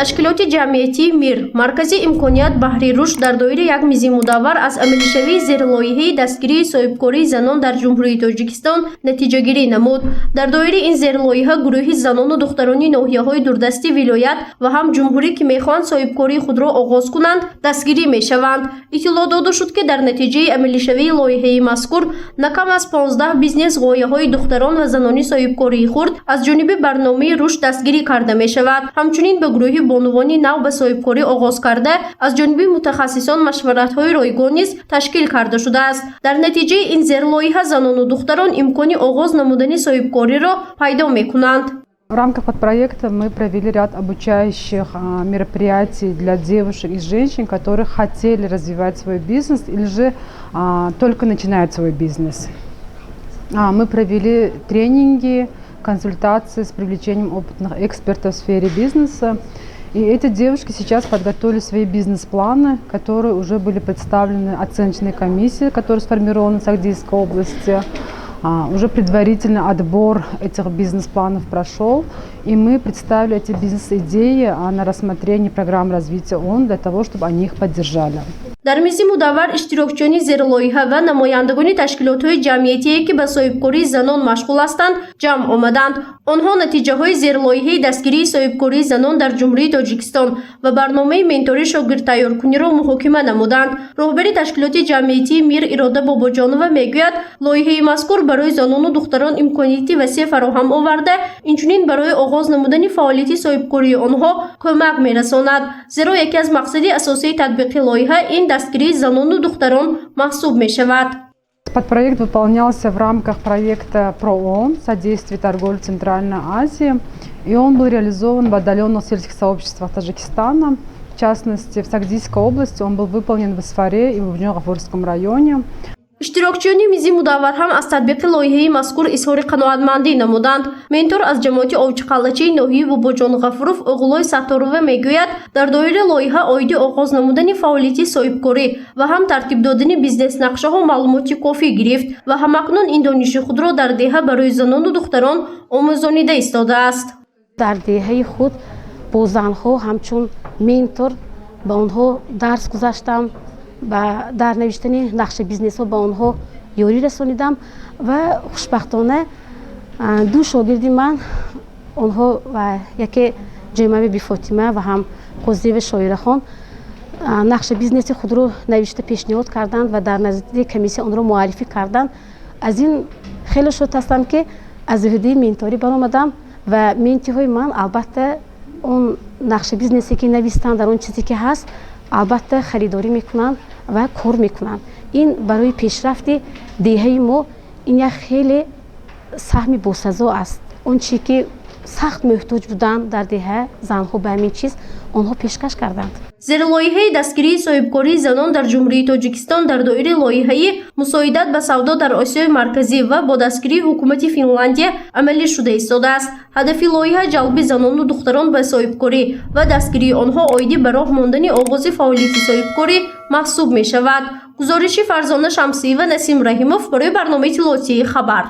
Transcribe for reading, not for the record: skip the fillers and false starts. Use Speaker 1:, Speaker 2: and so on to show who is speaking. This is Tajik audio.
Speaker 1: Ташкилоти ҷамъиятии «Мир», маркази имконият баҳри рушд дар доираи як мизи мудаввар аз амалишавии зерлоиҳаи дастгирии соҳибкории занон дар Ҷумҳурии Тоҷикистон натиҷагирӣ намуд. Дар доираи ин зерлоиҳа гурӯҳи занону духтарони ноҳияҳои дурдасти вилоят ва ҳам ҷумҳурӣ, ки мехоҳанд соҳибкории худро оғоз кунанд, дастгирӣ мешаванд. Иттилоъ дода шуд, ки дар натиҷаи амалишавии лоиҳаи мазкур на кам аз 15 бизнес ғояҳои духтарон ва занони соҳибкории хурд аз ҷониби барномаи рушд дастгирӣ карда мешавад. Ҳамчунин ба гурӯҳи бонувони нав ба соҳибкорӣ оғоз карда аз ҷониби мутахассисон машваратҳои ройгон низ ташкил карда шудааст. Дар натиҷаи ин зерлоиҳа занону духтарон имкони оғоз намудани соҳибкориро пайдо мекунанд.
Speaker 2: В рамках подпроекта мы провели ряд обучающих мероприятий для девушек и женщин, которые хотели развивать свой бизнес или же только начинают свой бизнес. Мы провели тренинги, консультации с привлечением опытных экспертов в сфере бизнеса. И эти девушки сейчас подготовили свои бизнес-планы, которые уже были представлены оценочной комиссии, которая сформирована в Согдийской области. Уже предварительно отбор этих бизнес-планов прошел, и мы представили эти бизнес-идеи на рассмотрение программ развития ООН для того, чтобы они их поддержали.
Speaker 1: Дар мизи мудаввар иштирокчиёни зерлоиҳа ва намояндагони ташкилотҳои ҷамъиятие, ки ба соҳибкории занон машғул ҳастанд, ҷамъ омаданд. Онҳо натиҷаҳои зерлоиҳаи дастгирии соҳибкории занон дар Ҷумҳурии Тоҷикистон ва барномаи менторӣ шогирдтайёркуниро муҳокима намуданд. Роҳбари ташкилоти ҷамъиятии «Мир» Ирода Бобоҷонова мегӯяд, лоиҳаи мазкур барои занону духтарон имконияти васеъ фароҳам оварда, инчунин барои оғоз намудани фаъолияти соҳибкории онҳо кӯмак мерасонад, зеро яке аз мақсади асосии татбиқи лоиҳа ин дастгирии занону духтарон маҳсуб мешавад.
Speaker 2: Подпроект выполнялся в рамках проекта ПРООН «Содействие торговле в Центральной Азии». И он был реализован в отдаленных сельских сообществах Таджикистана. В частности, в Согдийской области он был выполнен в Исфаре и в Бободжон-Гафурском районе.
Speaker 1: Иштирокчиёни мизи мудаввар ҳам аз татбиқи лоиҳаи мазкур изҳори қаноатмандӣ намуданд. Ментор аз ҷамоати Овчиқаллачаи ноҳияи Бобоҷон Ғафуров Оғулой Сатторова мегӯяд, дар доираи лоиҳа оиди оғоз намудани фаъолияти соҳибкорӣ ва ҳам тартиб додани бизнес-нақшаҳо маълумоти кофӣ гирифт ва ҳамакнун ин дониши худро дар деҳа барои занону духтарон омӯзонида истодааст.
Speaker 3: Дар деҳаи худ бо занҳо ҳамчун ментор ба онҳо дарс гузаштам, ба дар навиштани нақши бизнесҳо ба онҳо ёрӣ расонидам ва хушбахтона ду шогирди ман, онҳо ва яке Ҷоймави Бифотима ва ҳам Қозиева Шоирахон, нақши бизнеси худро навишта пешниҳод карданд ва дар назди комиссия онро муаррифӣ карданд. Аз ин хеле шод ҳастам, ки аз уҳдаи менторӣ баромадам ва ментиҳои ман албатта он нақши бизнесе ки навистанд, дар он чизе ки ҳаст, албатта харидорӣ мекунанд ва кор мекунанд. Ин барои пешрафти деҳаи мо ин як хеле саҳми босазо аст. Он чӣ ки сахт муҳтоҷ буданд дар деҳа занҳо ба ҳамин чиз, онҳо пешкаш карданд.
Speaker 1: Зери лоиҳаи дастгирии соҳибкории занон дар Ҷумҳурии Тоҷикистон дар доираи лоиҳаи мусоидат ба савдо дар Осиёи Марказӣ ва бо дастгирии ҳукумати Финландия амалӣ шуда истодааст. Ҳадафи лоиҳа ҷалби занону духтарон ба соҳибкорӣ ва дастгирии онҳо оиди ба роҳ мондани оғози фаъолияти соҳибкорӣ маҳсуб мешавад. Гузориши Фарзона Шамсиева, Насим Раҳимов барои барномаи иттилоотии «Хабар».